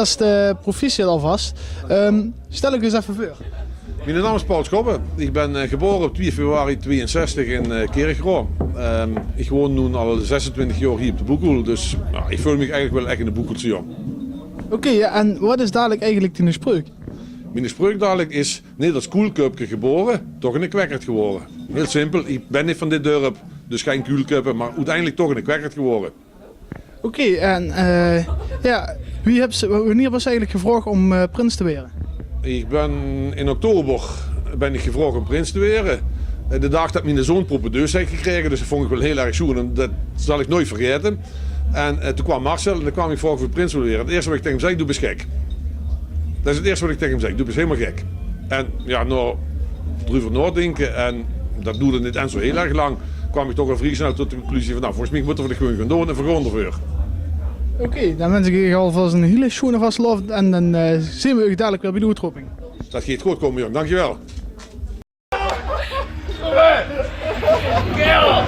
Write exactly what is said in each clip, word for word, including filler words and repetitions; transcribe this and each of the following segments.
As de proficiat alvas. Ehm, stel uch ins effe veur. Miene naam is Paul Schobbe. Ich bön, eh, gebore op twieë februari twieënzestig in, eh, Kirchroa. Ehm, ich woon noe al zesentwintig jaor hie op de Boekoel, dus, jao, ich veul mich eigelik waal ech eine Boekoelse jóng. Oké, jao, en waat is dalik eigelik diene spreuk? Miene spreuk dalik is: neet as Koelköpke gebore, toch eine Kwekkert gewore. Hiel simpel, ich bön neet van dit dörp, dus gein Kuulköppe, mer oeteindelik toch eine Kwekkert gewore. Oké, en, eh, jao, wie höbs se, wannieër waas se eigelik gevraog óm, eh, prins te waere? Ich bön in oktober bön ich gevraog óm prins te waere. Eh, de daag det miene zoon propedeuse haet gekrege, dus det vónj ich waal hiel erg sjoean en det zal ich noeits vergaete. En, eh, toen kwaam Marcel en dae kwaam mich vraoge of ich prins wól waere. 't Ierste waat ich taenge 'm zag: "Doe bis gek." Det is 't ierste waat ich taenge 'm zag: "Doe bis hielemaol gek." En jao, nao d'reuver naodinke, en det doerde neet ins zo hiel erg lang, kwaam ich toch al vrie snel tot de conclusie van: "Nou, volges mich mótte v'r det gewoon gaon doon en v'r gaon d'rveur." Oké, dan wins ich uch alvas ein hiel sjoeane vastelaovend en dan, eh, zeen v'r uch dalik weer bie de oetroping. Det geit good kómme, jóng. Dankjewel. Dankjewel.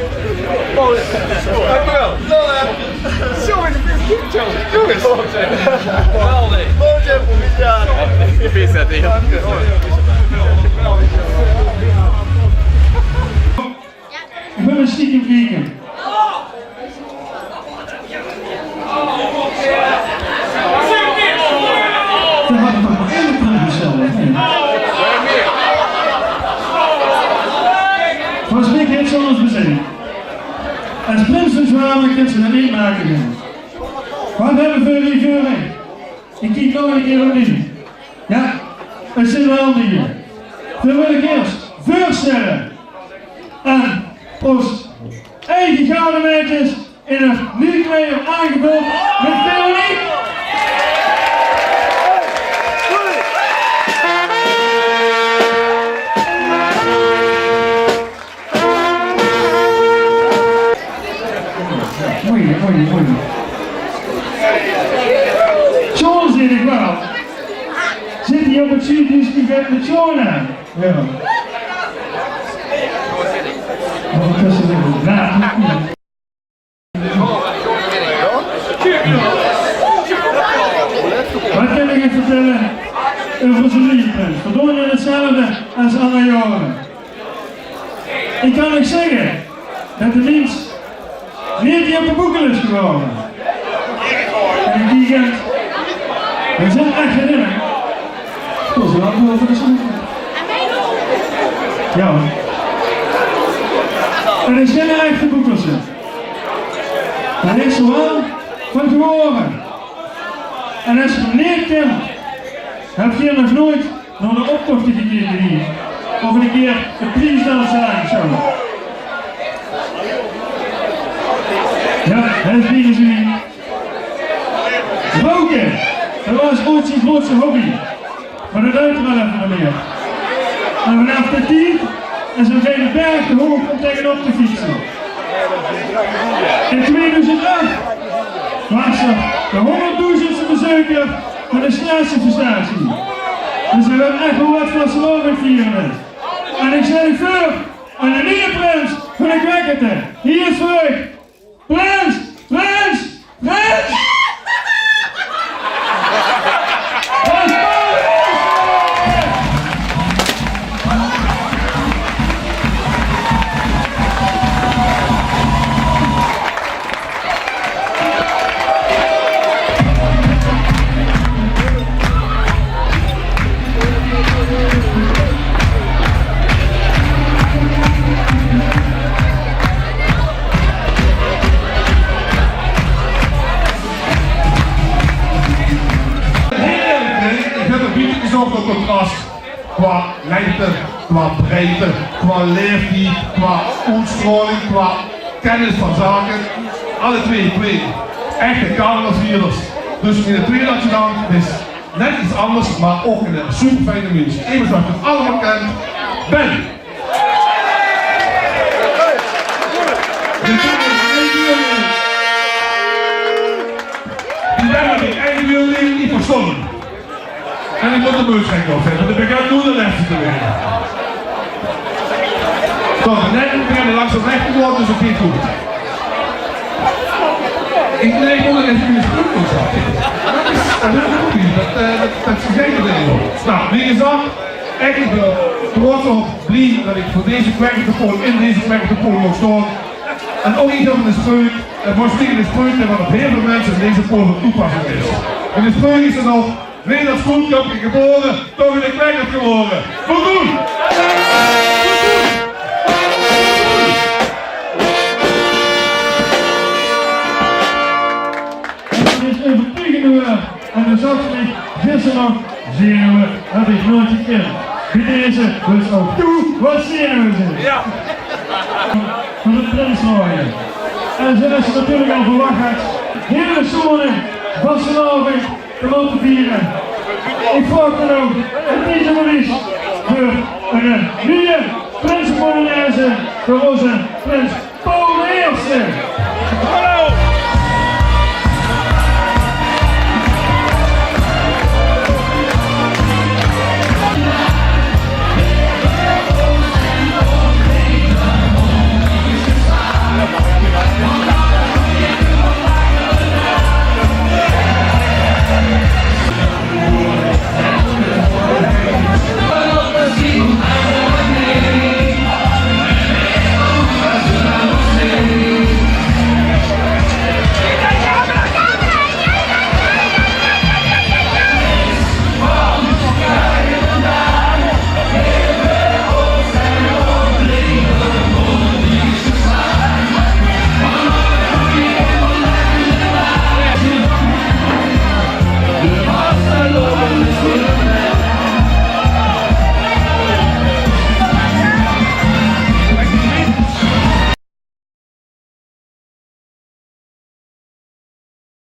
Zo, is het goed, Joe. Jongens. Geweldig. Gefeliciteerd, hè. Ich wil ins stiekem kieke. Veer hadde toch mer eine prins besteld, of neet? Volges mich haet ze alles bezeen. Es prins van Zjwame kins se det neet make, jóng. Waat höbbe veer hie veur? Ich kiek nog eine kieër opnuuj. Jao, 't zeen waal die. Veer wille uch ieërs veurstelle aan ós eige gardemeidjes in ein nuuj kleier, aangevöld mit Veronique. Mooi, mooi, mooi. Sjoon, zeen ich waal. Zit hie op 't zuudhuus die vet mit Sjoon aan? Jao. Waat kan ich uch vertèlle euver ózze nuuje prins? Veer doon 't 'tzelfde es alle jaore. Ich kan uch zègke det de mins neet hie op de Boekoel is gebore. En die kint, veer zeen ech herinnerd. Det is waal good veur de smoel. Jao. En ich zeen ech de Boekoelse. Det is waal van gewore. En es geer neet kint, höb geer nog noeats nao de optochte gekeke hie? Of ein kieër de priesdans aangesjouwd? Jao, det is bie de zin. Rouke, det waas oeats zien groeatste hobby. Mer det deit 'r waal effe neet mieër. En vanaaf dae tied is 'r geine berg te hoog óm taengenop te fietse. In tweeduizend ach waas 'r de hóngerddoezendste bezeuker van de Straatse Festatie. Dus veer höbbe ech waal get vastelaovend viere. En ich stèl uch veur aan de nuuje prins van de Kwekkerte. Hie is 'r. Prins! Prins! Prins! Prins Maurice! Hiel ierlik, ich höb ein bietje gezoch nao contras. Qua lengte, qua breidte, qua laeftied, qua oetstraoling, qua kennis van zake. Alle twee, twee echte carnavalsvierders. Dus miene tweede adjudant is net get angers, mer ouch eine superfijne mins. Emes waat geer allemaol kint. Ben. Die Ben haet mich eigelik neet verstange. En ich mót de meuk trèkke of, want ich begin noe de lèste te waere. Toch, net, ich begin langzaam rech te waere, dus 't geit good. Ich, nae, ich mót nog effe in de spreuk zètte. Det is, det is good. Gezegd, nou, wie gezag, ich bin trots op, blie det ich veur deze Kwekkers op de Pool, in deze Kwekkers op de Pool maag staon. En ouch ich höb ein spreuk, en waat is die spreuk, det op hiel väöl minse in deze Pool van toepassing is. En de spreuk is d'r nog: "Neet es scoutköpke gebore, toch in de Kwekkers gebore." Good doon! En det is euvertuugend, huur. En det zag ich gister nog: zenuwe höb ich noeats gekend. Bie deze dus ouch toe waat zenuwe zeen. Jao. Van de Prinsraaie. En zoewie se natuurlik al verwach hads, hiel sjoon vastelaovend te moge viere. Ich vraog dan ouch ein DJ Maurice veur ein nuuj prinse polonaise veur ózze prins Paul d'n Ierste.